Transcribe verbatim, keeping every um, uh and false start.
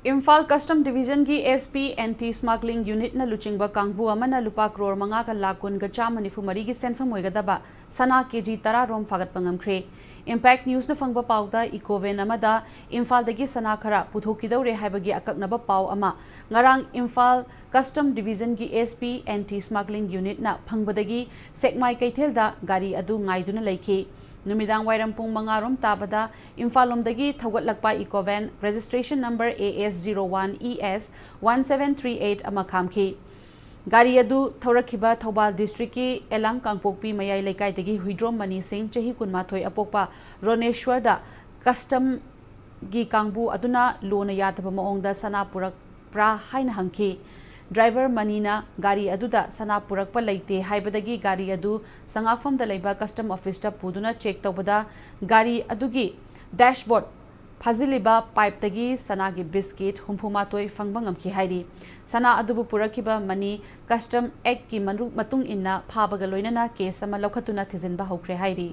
Imphal custom ꯗꯤꯕꯤꯖꯟꯒꯤ S P Anti Smuggling Unitꯅ ꯂꯨꯆꯤꯡꯕ ꯀꯥꯡꯕꯨ ꯑꯃꯅ ꯂꯨꯄꯥ ꯀ꯭ꯔꯣꯔ ꯃꯉꯥꯒ ꯂꯥꯈ ꯀꯨꯟꯒ ꯆꯥꯝꯃ ꯅꯤꯐꯨ ꯃꯔꯤꯒꯤ ꯁꯦꯟꯐꯝ ꯑꯣꯏꯒꯗꯕ ꯁꯅꯥ ꯀꯦꯖꯤ ꯇꯔꯥ ꯔꯣꯝ ꯐꯥꯒꯠꯄ ꯉꯝꯈ꯭ꯔꯦ꯫ Impact Newsꯅ ꯐꯪꯕ ꯄꯥꯎꯗ, ꯏꯀꯣ ꯚꯦꯟ ꯑꯃꯗ ꯏꯝꯐꯥꯜꯗꯒꯤ ꯁꯅꯥ ꯈꯔ ꯄꯨꯊꯣꯛꯈꯤꯗꯧꯔꯦ ꯍꯥꯏꯕꯒꯤ ꯑꯀꯛꯅꯕ ꯄꯥꯎ ꯑꯃ ꯉꯔꯥꯡ ꯏꯝꯐꯥꯜ ꯀꯁꯇꯝ ꯗꯤꯕꯤꯖꯟꯒꯤ S P Anti Smuggling Unitꯅ ꯐꯪꯕꯗꯒꯤ ꯁꯦꯛꯃꯥꯏ ꯀꯩꯊꯦꯜꯗ ꯒꯥꯔꯤ ꯑꯗꯨ ꯉꯥꯏꯗꯨꯅ ꯂꯩꯈꯤ꯫ ꯅꯨꯃꯤꯗꯥꯡ ꯋꯥꯏꯔꯝ ꯄꯨꯡ ꯃꯉꯥ ꯔꯣꯝ ꯇꯥꯕꯗ ꯏꯝꯐꯥꯜ ꯂꯣꯝꯗꯒꯤ ꯊꯧꯒꯠꯂꯛꯄ Eeco van, registration number A S zero one E S one seven three eight ꯑꯃ ꯈꯥꯝꯈꯤ꯫ ꯒꯥꯔꯤ ꯑꯗꯨ ꯊꯧꯔꯛꯈꯤꯕ ꯊꯧꯕꯥꯜ ꯗꯤꯁꯇ꯭ꯔꯤꯛꯀꯤ ꯑꯦꯂꯥꯡ ꯀꯥꯡꯄꯣꯛꯄꯤ ꯃꯌꯥꯏ ꯂꯩꯀꯥꯏꯗꯒꯤ ꯍꯨꯏꯗ꯭ꯔꯣꯝ ꯃꯅꯤ ꯁꯤꯡ, ꯆꯍꯤ ꯀꯨꯟꯃꯥꯊꯣꯏ ꯑꯄꯣꯛꯄ ꯔꯣꯅꯦꯁ꯭ꯋꯔꯗ ꯀꯁꯇꯝꯒꯤ ꯀꯥꯡꯕꯨ ꯑꯗꯨꯅ ꯂꯣꯅ ꯌꯥꯗꯕ ꯃꯑꯣꯡꯗ ꯁꯅꯥ ꯄꯨꯔꯛꯄ꯭ꯔꯥ ꯍꯥꯏꯅ ꯍꯪꯈꯤ꯫ ꯗ꯭ꯔꯥꯏꯚꯔ ꯃꯅꯤꯅ ꯒꯥꯔꯤ ꯑꯗꯨꯗ ꯁꯅꯥ ꯄꯨꯔꯛꯄ ꯂꯩꯇꯦ ꯍꯥꯏꯕꯗꯒꯤ ꯒꯥꯔꯤ ꯑꯗꯨ ꯁꯉꯥꯛꯐꯝꯗ ꯂꯩꯕ ꯀꯁꯇꯝ ꯑꯣꯐꯤꯁꯇ ꯄꯨꯗꯨꯅ ꯆꯦꯛ ꯇꯧꯕꯗ ꯒꯥꯔꯤ ꯑꯗꯨꯒꯤ ꯗꯦꯁꯕꯣꯔꯗ ꯐꯥꯖꯤꯜꯂꯤꯕ ꯄꯥꯏꯞꯇꯒꯤ ꯁꯅꯥꯒꯤ ꯕꯤꯁꯀꯤꯠ ꯍꯨꯝꯐꯨ ꯃꯥꯊꯣꯏ ꯐꯪꯕ ꯉꯝꯈꯤ ꯍꯥꯏꯔꯤ꯫ ꯁꯅꯥ ꯑꯗꯨꯕꯨ ꯄꯨꯔꯛꯈꯤꯕ ꯃꯅꯤ ꯀꯁꯇꯝ ꯑꯦꯛꯀꯤ ꯃꯅꯨ-, ꯃꯇꯨꯡ ꯏꯟꯅ ꯐꯥꯕꯒ ꯂꯣꯏꯅꯅ ꯀꯦꯁ ꯑꯃ ꯂꯧꯈꯠꯇꯨꯅ ꯊꯤꯖꯤꯟꯕ ꯍꯧꯈ꯭ꯔꯦ ꯍꯥꯏꯔꯤ꯫